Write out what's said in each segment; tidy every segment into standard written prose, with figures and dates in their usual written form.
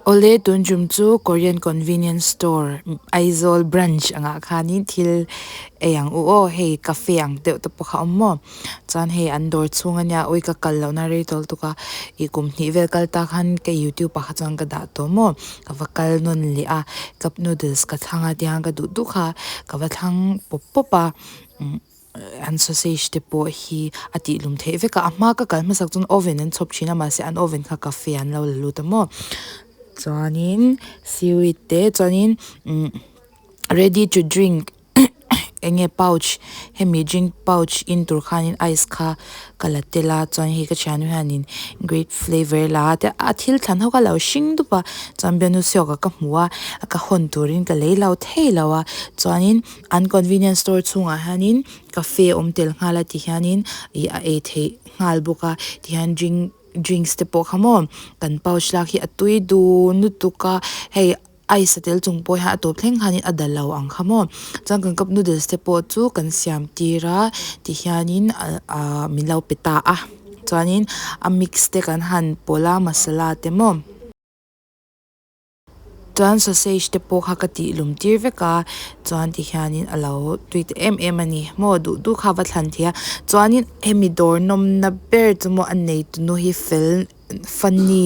Awle tun tum chu Korean convenience store Aizawl branch angah khanin thil ei ang u aw hei cafe ang deuh te pawh kha a awm maw chuan hei an dawr chhung ania awi ka kal lohna rei tawlh tuk a ih kum hnih vel kal ta khan ka youtube ah kha chuan ka dah tawh maw ka va kal nawn leh a cup noodles ka thlang a tiang ka duh duh kha ka va thlang pawp pawp a umm an sausage te pawh hi a tih lum theih vek a a hma ka kal hmasak chuan oven an chhawp thin a mahse an oven kha cafe an lo la lut a maw chuanin seaweed te chuanin umm ready to drink eng nge pouch hemi drink pouch in tur khanin ice kha ka la tel a chuan hei ka thiannu hianin grape flavour la a a thil thlan ho kha a lo hring dup a chuan bialnu siawk ah ka hmu a ka hawn turin ka lei lo thei lo a chuanin an convenience store chhungah hianin cafe a awm tel nghal a ti hianin ih a ei theih nghal bawk a tihian drink drinks te pawh kha maw kan pouch lak hi a tui dun lutuk a hei ice a tel chung pawh hian a tawp thleng khanin a dal lo ang kha maw chuan kan cup noodles te pawh chu kan siam tir a ti hianin ahh min lo pe ta a chuanin a mix te kan han pawlh a masala te maw. Chuan sausage te pawh kha ka tih lum tir vek a chuan ti hianin a lo tui ta em em a ni maw duh duh kha a va thlan thei a chuanin hemi dawr nawmna ber chu maw a nei tunu hi fel funny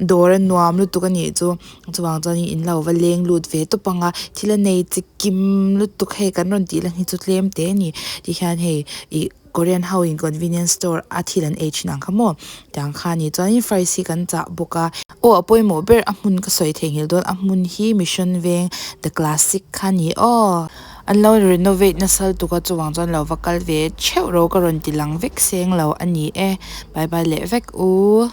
dawr a nuam lutuk a nih chu chuvang chuanin in lo va leng lut ve tawp ang a thil a nei chi kim lutuk hei kan rawn tih lan hi chu tlem te a ni ti hian hei ih. Korean ho in convenience store a thil an ei thin ang kha maw tiang kha a ni chuanin fries hi kan chah bawk a aw a pawimawh ber a hmun ka sawi theihnghilh dawn a hmun hi mission veng the classic kha a ni aw an lo renovate nasa lutuk a chuvang chuan lo va kal ve theuh ro ka rawn ti lang vek seng lo a ni e bye bye leh vek u.